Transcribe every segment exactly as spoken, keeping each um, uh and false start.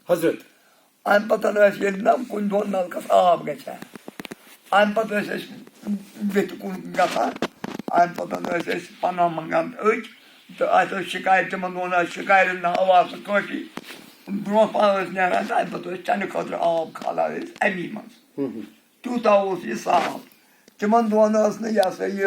حضرت۔ اَمہِ پَتہٕ ٲسۍ ییٚلہِ نہ کُنہِ دۄہَن نَلکَس آب گژھِ ہا، اَمہِ پَتہٕ ٲسۍ أسۍ ویٚتھِ کُن گژھان۔ اَمہِ پَتہٕ ٲسۍ أسۍ پَناہ منٛگان أتۍ، تہٕ اَتھ ٲس شِکارِ، تِمَن دۄہَن ٲس شِکارِ ناو آسہٕ کٲفی۔ برونٛہہ پَہَن ٲسۍ نیران، تہٕ اَمہِ پَتہٕ ٲسۍ چَنہٕ خٲطرٕ آب کھالان أسۍ اَمی منٛز۔ تیوٗتاہ اوس یہِ صاف۔ تِمَن دۄہَن ٲس نہٕ یہِ ہسا یہِ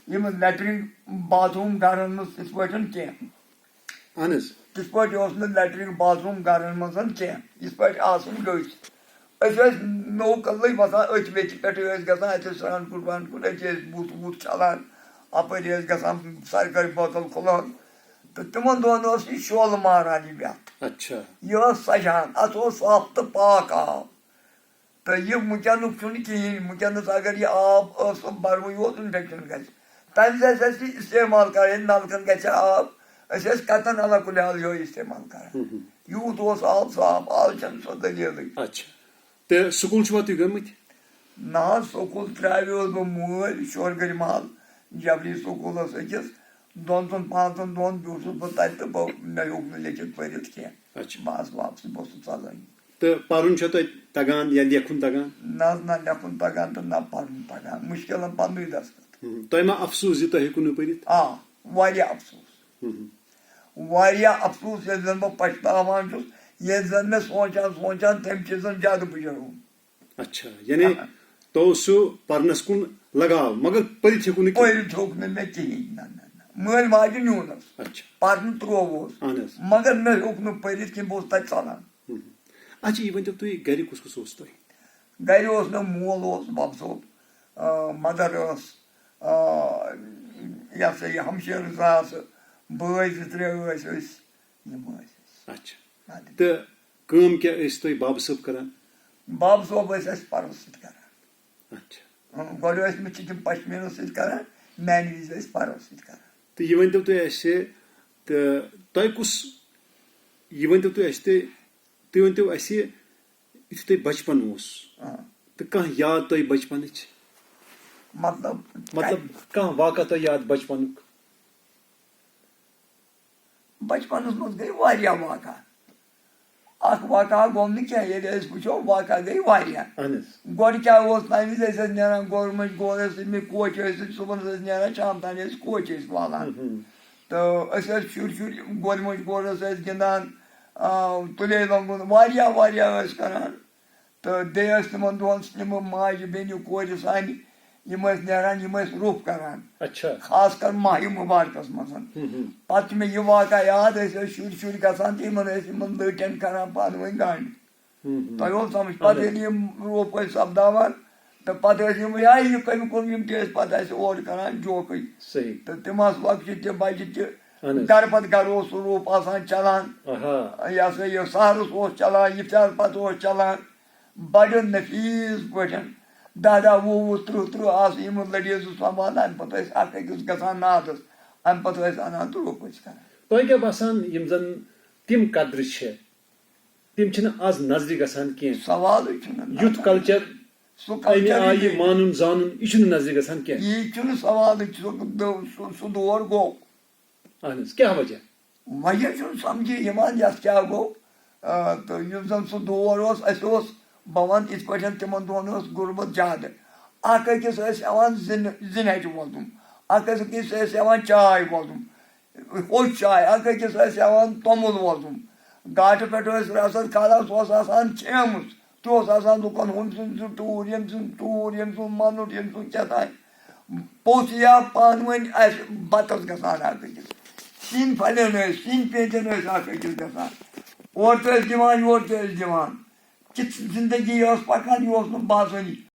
یِم لیٹرِن باتھ روٗم گَرَن منٛز تِتھ پٲٹھۍ کینٛہہ۔ اہن حظ۔ تِتھ پٲٹھۍ اوس نہٕ لیٹرِن باتھ روٗم گَرَن منٛز کینٛہہ، یِتھ پٲٹھۍ آسُن گٔژھۍ۔ أسۍ ٲسۍ نوٚو کَدلٕے وَسان، أتھۍ ویٚتھِ پٮ۪ٹھٕے ٲسۍ گژھان، اَتہِ ٲسۍ سرٛان کُٹھ وان کُٹھ، أتی ٲسۍ بُتھ وُتھ چھَلان، اَپٲرۍ ٲسۍ گژھان سرکٲرۍ بٲتَل کھُلان۔ تہٕ تِمَن دۄہَن اوس یہِ شولہٕ ماران یہِ وٮ۪تھ۔ اچھا۔ یہِ ٲس سَجان، اَتھ اوس صاف تہٕ پاک آب۔ تہٕ یہِ وٕنکیٚنُک چھُنہٕ کِہیٖنۍ۔ وٕنکیٚنَس اگر یہِ آب ٲس، سُہ بَرُن یوت اِنفٮ۪کشَن گژھِ۔ تَمہِ وِزِ ٲسۍ أسۍ یہِ استعمال کَران، ییٚلہِ نَلکَن گژھِ آب، أسۍ ٲسۍ کَتَن علا کُلہِ حال یِہوٚے استعمال کَران۔ ہُم۔ یوٗت اوس آب صاف، آز چھَنہٕ سۄ دٔلیٖلٕے۔ اچھا۔ تہٕ سکوٗل چھِوا تُہۍ گٔمٕتۍ؟ نہ حظ، سکوٗل ترٛاویوس بہٕ مٲلۍ شورگٔرۍ محل جبری سکوٗلَس أکِس۔ دۄن ژۄن پانٛژَن دۄہَن بیوٗٹھُس بہٕ تَتہِ تہٕ بہٕ، مےٚ ہیوٚک نہٕ لیٚکھِتھ پٔرِتھ کینٛہہ۔ اچھا۔ بَس واپسٕے، بہٕ اوسُس ژَلان۔ تہٕ پَرُن چھا تۄہہِ تَگان یا لیکھُن تَگان؟ نہ حظ، نہ لیکھُن تَگان تہٕ نہ پَرُن تَگان۔ مُشکِلَن پَننُے دَستخط۔ ہُم۔ تۄہہِ ما افسوٗس زِ تۄہہِ ہیوٚکُن نہٕ پٔرِتھ؟ آ، واریاہ افسوٗس۔ ہُم۔ واریاہ افسوٗس، ییٚلہِ زَن بہٕ پَشتاوان چھُس، ییٚلہِ زَن مےٚ سونٛچان سونٛچان تَمہِ چیٖزَن زیادٕ بُجر اوٚن۔ اچھا، یعنی تۄہہِ اوسوٕ پرنس کُن لگاو، مگر پٔرِتھ ہیوٚکوٕ نہٕ کینٛہہ؟ پٔرِتھ ہیوٚک نہٕ مےٚ کِہیٖنۍ، نہ، نہ، نہ۔ مٲلۍ ماجہِ نیوٗنَس۔ اچھا۔ پرنہٕ ترٛووُس۔ اہن حظ۔ مگر مےٚ ہیوٚک نہٕ پٔرِتھ کینٛہہ، بہٕ اوسُس تَتہِ ژَلان۔ ہُم۔ اچھا، یہِ ؤنۍتو تُہۍ، گرِ کُس کُس اوس تۄہہِ؟ گرِ اوس مےٚ مول اوس، بَب صٲب، آ، mother ٲس، آ، یہِ ہسا یہِ ہمشیرٕ زٕ آسہٕ، بٲے زٕ ترٛےٚ ٲسۍ أسۍ، یِم ٲسۍ أسۍ۔ اچھا۔ اَدٕ۔ تہٕ کٲم کیٛاہ ٲسۍ تُہۍ بابہٕ صٲب کران؟ بابہٕ صٲب ٲسۍ اَسہِ پَرُس سۭتۍ کران۔ اچھا۔ اۭں، گۄڈٕ ٲسۍ مٕتۍ چھِ تِم پشمیٖنَس سۭتۍ کران، میٛانہِ وِزِ ٲسۍ پَرُس سۭتۍ کران۔ تہٕ یہِ ؤنۍتو تُہۍ اَسہِ، تہٕ تۄہہِ کُس، یہِ ؤنۍتو تُہۍ اَسہِ، تُہۍ، تُہۍ ؤنۍتو اَسہِ، یُتھُے تۄہہِ بچپن اوس، آ۔ تہٕ کانٛہہ یاد تۄہہِ بچپنٕچ؟ مطلب، مطلب، کانٛہہ واقعہ تۄہہِ یاد بچپنُک؟ بچپنس منٛز گٔے واریاہ واقعہ۔ اکھ واقعہ گوٚو نہٕ کینٛہہ، ییٚلہِ أسۍ وٕچھو، واقعہ گٔے واریاہ۔ اہن حظ۔ گۄڈٕ کیٛاہ اوس، تَمہِ وِزِ ٲسۍ أسۍ نیران گورمنٹ گورس سۭتۍ، مےٚ کوچہِ ٲسۍ أسۍ صُبحن ٲسۍ نیران، شام تام ٲسۍ کوچہِ ٲسۍ والان۔ ہُم، ہُم۔ تہٕ أسۍ ٲسۍ شُرۍ شُرۍ گورمنٹ گورس ٲسۍ گِنٛدان، آ، تُلے لۄنٛگُن، واریاہ واریاہ ٲسۍ کران۔ تہٕ بیٚیہِ ٲسۍ تِمن دۄہن یِم ماجہِ بیٚنہِ کورِ سانہِ، یِم ٲسۍ نیران، یِم ٲسۍ روٚف کران۔ اچھا۔ خاص کر ماہِ مُبارکس منٛز۔ ہُم، ہُم۔ پتہٕ چھُ مےٚ یہِ واقعہ یاد، أسۍ ٲسۍ شُرۍ شُرۍ گژھان تہٕ یِمن ٲسۍ یِمن لٔٹٮ۪ن کران پانہٕ ؤنۍ گنٛڈ۔ ہُم، ہُم۔ تۄہہِ اوس سمجھ؟ پتہٕ اہن۔ ییٚلہِ یِم روٚف ٲسۍ سپداوان، تہٕ پتہٕ ٲسۍ یِم، یا یہِ کٔمۍ کوٚر، یِم تہِ ٲسۍ پتہٕ اَسہِ اورٕ کران جوکٕے۔ صحیح۔ تہٕ تِم آسہٕ لۄکچہِ تہِ بجہِ تہِ۔ اہن حظ۔ گرٕ پتہٕ گرٕ اوس سُہ روٚف آسان چلان۔ آہا۔ یہِ ہسا یہِ سحرس اوس چلان، افطار پتہٕ اوس چلان۔ بڑٕ نفیٖس پٲٹھۍ۔ دَہ دَہ، وُہ وُہ، تٕرٛہ تٕرٛہ آسہٕ یِم لٔڈیٖز سنٛبھالان۔ اَمہِ پتہٕ ٲسۍ اکھ أکِس گژھان نادس، اَمہِ پتہٕ ٲسۍ اَنان تہٕ روٚف ٲسۍ کران۔ تۄہہِ کیٛاہ باسان، یِم زن تِم قدرٕ چھِ، تِم چھِنہٕ آز نظرِ گژھان کینٛہہ؟ سوالٕے چھُنہٕ یُتھ نظرِ۔ Culture، سُہ اَمہِ culture آیہِ یی مانُن زانُن، یہِ چھُنہٕ نظرِ گژھان کینٛہہ۔ یی چھُنہٕ سوالٕے، سُہ، سُہ، سُہ دور گوٚو۔ اہن حظ، کیٛاہ وجہ؟ وجہ چھُنہٕ سمجھی یِوان، یَتھ کیٛاہ گوٚو۔ آ، تہٕ یُس زَن سُہ دور اوس، اَسہِ اوس، بہٕ وَنہٕ یِتھ پٲٹھۍ، تِمَن دۄہَن ٲس غُربت زیادٕ۔ اَکھ أکِس ٲسۍ ہٮ۪وان زِنہِ، زِنہِ ہَچہِ وۄزُم، اَکھ أکِس ٲسۍ ہٮ۪وان چاے وۄزُم، ہوٚچھ چاے، اَکھ أکِس ٲسۍ ہٮ۪وان توٚمُل وۄزُم۔ گاٹہٕ پٮ۪ٹھ ٲسۍ رَسَس کھالان، سُہ اوس آسان ژھیومُت۔ تہِ اوس آسان لُکن ہُم سُنٛد سُہ ٹوٗر، ییٚمۍ سُنٛد ٹوٗر، ییٚمۍ سُنٛد مَنُٹ، ییٚمۍ سُنٛد کیٛاہ تام۔ پوٚژھ یا پانہٕ ؤنۍ آسہِ بَتَس گژھان اَکھ أکِس۔ سِنۍ پھَلٮ۪ن ٲسۍ، سِنۍ پیٚنٛجَن ٲسۍ اَکھ أکِس گژھان۔ اورٕ تہِ ٲسۍ دِوان، یورٕ تہِ ٲسۍ دِوان۔ تِژھ زِندگی ٲس پَکان، یہِ اوس نہٕ باسٲنی۔